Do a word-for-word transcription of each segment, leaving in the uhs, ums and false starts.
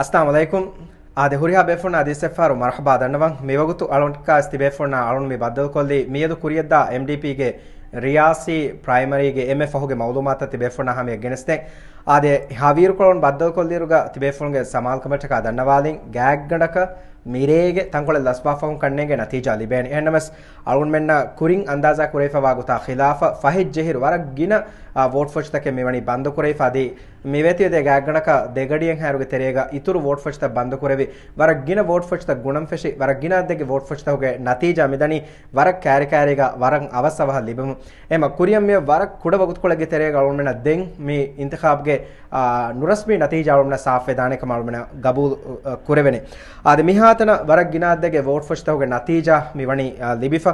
އައްސަލާމު ޢަލައިކުމް. އާދެ، ހުރިހާ ބޭފުޅުންނަށް އަދިވެސް އެއްފަހަރު މަރުޙަބާ ދަންނަވަން. މިވަގުތު އަޅުން ކާސް ތިބޭފުޅުންނާ އަޅުން މި ބައްދަލުކޮށްލީ މިއަދު ކުރިޔަށްދާ އެމްޑީޕީގެ ރިޔާސީ ޕްރައިމަރީގެ އެންމެ ފަހުގެ މައުލޫމާތަށް ތިބޭފުޅުންނާ ހަމަޔަށް ގެނެސްދޭން. އާދެ، ހަވީރުކޮޅުން ބައްދަލުކޮށްލިއިރުގަ ތިބޭފުޅުންގެ ސަމާލުކަމަށްޓަކާ ދަންނަވާލިން. ގާތްގަނޑަކަށް މިރޭގެ ތަންކޮޅެއް ލަސްވާފަހުން ކަންނޭނގެ ނަތީޖާ ލިބޭނެ. އެހެންނަމަސް، އަޅުގަނޑުމެންނަށް ކުރިން އަންދާޒާ ކުރެވިފަވާ ގޮތާ ޚިލާފަށް ފަހެއްޖެހިރު ވަރަށް ގިނަ، އާ، ވޯޓް ފޮށިތަކެއް މިވަނީ ބަންދުކުރެވިފަ. އަދި މިވެތިވެދޭ ގާތްގަނޑަކަށް ދެގަޑިއެއްހާއިރުގެ ތެރޭގަ އިތުރު ވޯޓް ފޮށިތައް ބަންދުކުރެވި، ވަރަށް ގިނަ ވޯޓް ފޮށިތައް ގުނަން ފެށި، ވަރަށް ގިނަ އަދަދެއްގެ ވޯޓް ފޮށިތަކުގެ ނަތީޖާ މިދަނީ ވަރަށް ކައިރިކައިރީގަ ވަރަށް އަވަސް އަވަހަށް ލިބުމުން. އެހެންމަ ކުރިއަށް މިއޮތް ވަރަށް ކުޑަ ވަގުތުކޮޅެއްގެ ތެރޭގަ އަޅުގަނޑުމެންނަށް ދެން މި އިންތިޚާބުގެ، އާ، ނުރަސްމީ ނަތީޖާ އަޅުގަނޑުމެންނަށް ސާފުވެދާނެ ކަމަށް އަޅުގަނޑުމެންނަށް ގަބޫލު، އަ، ކުރެވޭނެ. އާދެ، މިހާތަނަށް ވަރަށް ގިނަ އަދަދެއްގެ ވޯޓް ފޮށިތަކުގެ ނަތީޖާ މިވަނީ، އާ، ލިބިފަ.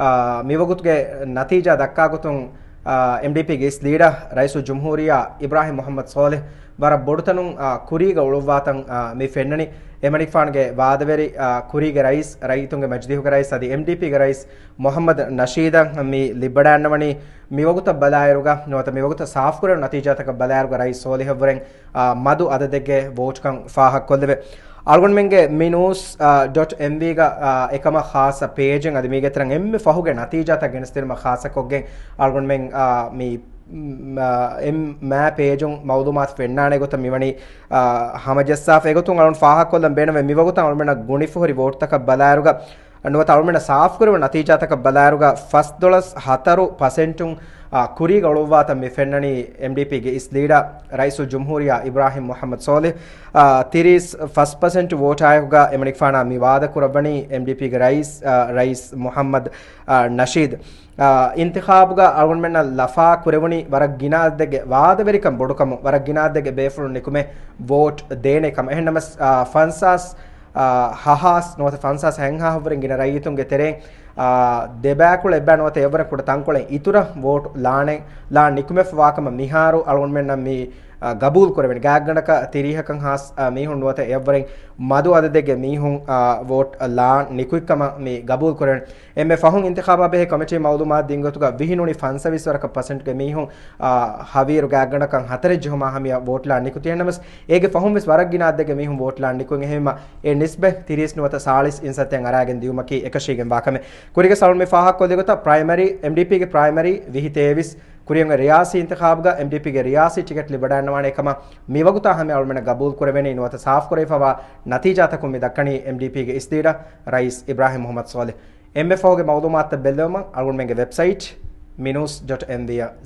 އާ، މިވަގުތުގެ ނަތީޖާ ދައްކާ ގޮތުން، އާ، އެމްޑީޕީގެ އިސް ލީޑަރ ރައީސުލްޖުމްހޫރިއްޔާ އިބްރާހިމް މުޙައްމަދު ޞާލިޙް ވަރަށް ބޮޑުތަނުން، އާ، ކުރީގަ އުޅުއްވާތަން، އާ، މި ފެންނަނީ. އެމަނިކުފާނުގެ ވާދަވެރި، އާ، ކުރީގެ ރައީސް، ރައްޔިތުންގެ މަޖިލީހުގެ ރައީސް އަދި އެމްޑީޕީގެ ރައީސް މުޙައްމަދު ނަޝީދަށް މި ލިބިވަޑައިގަންނަވަނީ. މިވަގުތަށް ބަލާއިރުގަ ނުވަތަ މިވަގުތަށް ސާފުކުރެވުނު ނަތީޖާތަކަށް ބަލާއިރުގަ ރައީސް ޞާލިޙަށްވުރެން، އާ، މަދު އަދަދެއްގެ ވޯޓްކަން ފާހަގަކޮށްލެވޭ. އަޅުގަނޑުމެންގެ މި ނޫސް، އާ، ޑޮޓް އެމްވީގަ، އާ، އެކަމަށް ޚާއްޞަ ޕޭޖެއް އަދި މީގެ ތެރެއިން އެންމެ ފަހުގެ ނަތީޖާތައް ގެނެސްދިނުމަށް ޚާއްޞަކޮށްގެން އަޅުގަނޑުމެން، އާ، މި، މް، އާ، އެންމެ މާ ޕޭޖުން މައުލޫމާތު ފެންނާނެ ގޮތަށް މިވަނީ، އާ، ހަމަޖައްސާފަ. އެގޮތުން އަޅުން ފާހަގަކޮށްލަން ބޭނުންވޭ މިވަގުތަށް އަޅުމެންނަށް ގުނިފަހުރި ވޯޓްތަކަށް ބަލާއިރުގަ ނުވަތަ އަޅުމެންނަށް ސާފުކުރެވުނު ނަތީޖާތަކަށް ބަލާއިރުގަ ފަސްދޮޅަސް ހަތަރު ޕަސެންޓުން، އާ، ކުރީގަ އުޅުއްވާތަން މި ފެންނަނީ އެމްޑީޕީގެ އިސް ލީޑަރ ރައީސުލްޖުމްހޫރިއްޔާ އިބްރާހިމް މުޙައްމަދު ޞާލިޙް، އާ، ތިރީސް ފަސް ޕަސެންޓް ވޯޓާއެކުގަ އެމަނިކުފާނާ މި ވާދަކުރައްވަނީ އެމްޑީޕީގެ ރައީސް، އާ، ރައީސް މުޙައްމަދު، އާ، ނަޝީދު. އާ، އިންތިޚާބުގަ އަޅުގަނޑުމެންނަށް ލަފާ ކުރެވުނީ ވަރަށް ގިނަ އަދަދެއްގެ ވާދަވެރިކަން ބޮޑުކަމުން، ވަރަށް ގިނަ އަދަދެއްގެ ބޭފުޅުން ނިކުމެ ވޯޓް ދޭނެ ކަމަށް. އެހެންނަމަސް، އާ، ފަންސާސް އާ، ހަހާސް ނުވަތަ ފަންސާސް ހަތްހާހަށްވުރެން ގިނަ ރައްޔިތުންގެ ތެރެއިން، އާ، ދެބައިކުޅަ އެއްބައި ނުވަތަ އެއަށްވުރެން ކުޑަ ތަންކޮޅެއް އިތުރަށް ވޯޓް ލާނެ، ލާން ނިކުމެފަވާކަމަށް މިހާރު އަޅުގަނޑުމެންނަށް މި، އާ، ގަބޫލު ކުރެވެން. ގާތްގަނޑަކަށް ތިރީހަކަށް ހާސް، އާ، މީހުން ނުވަތަ އެއަށްވުރެން މަދު އަދަދެއްގެ މީހުން، އާ، ވޯޓް ލާން ނިކުތްކަމަށް މި ގަބޫލު ކުރެވެން. އެންމެ ފަހުން އިންތިޚާބާ ބެހޭ ކޮމިޓީ މައުލޫމާތު ދިން ގޮތުގަ ވިހި ނޫނީ ފަންސަވީސް ވަރަކަށް ޕަސެންޓްގެ މީހުން، އާ، ހަވީރު ގާތްގަނޑަކަށް ހަތަރެއް ޖެހުމާ ހަމަޔަށް ވޯޓް ލާން ނިކުތީ. އެހެންނަމަސް އޭގެ ފަހުން ވެސް ވަރަށް ގިނަ އަދަދެއްގެ މީހުން ވޯޓް ލާން ނިކުތް. އެހެންވީމަ އެ ނިސްބަތް ތިރީސް ނުވަތަ ސާޅީސް އިންސައްތައިން އަރާގެން ދިޔުމަކީ އެކަށީގެންވާ ކަމެއް. ކުރީގަ އަޅުން މި ފާހަގަކޮށްލި ގޮތަށް ޕްރައިމަރީ، އެމްޑީޕީގެ ޕްރައިމަރީ ވިހި ތޭވީސް ކުރިއަށް ރިޔާސީ އިންތިޚާބުގަ އެމްޑީޕީގެ ރިޔާސީ ޓިކެޓް ލިބިވަޑައިގަންނަވާނެ ކަމަށް މިވަގުތާ ހަމަޔަށް އަޅުމެންނަށް ގަބޫލު ކުރެވޭނީ. ނުވަތަ ސާފުކުރެވިފަވާ ނަތީޖާތަކުން މި ދައްކަނީ އެމްޑީޕީގެ އިސް ލީޑަރ ރައީސް އިބްރާހިމް މުޙައްމަދު ޞާލިޙް. އެންމެ ފަހުގެ މައުލޫމާތުތައް ބެއްލެވުމަށް އަޅުގަނޑުމެންގެ ވެބްސައިޓް މިނޫސް ޑޮޓް އެމްވީ އަށް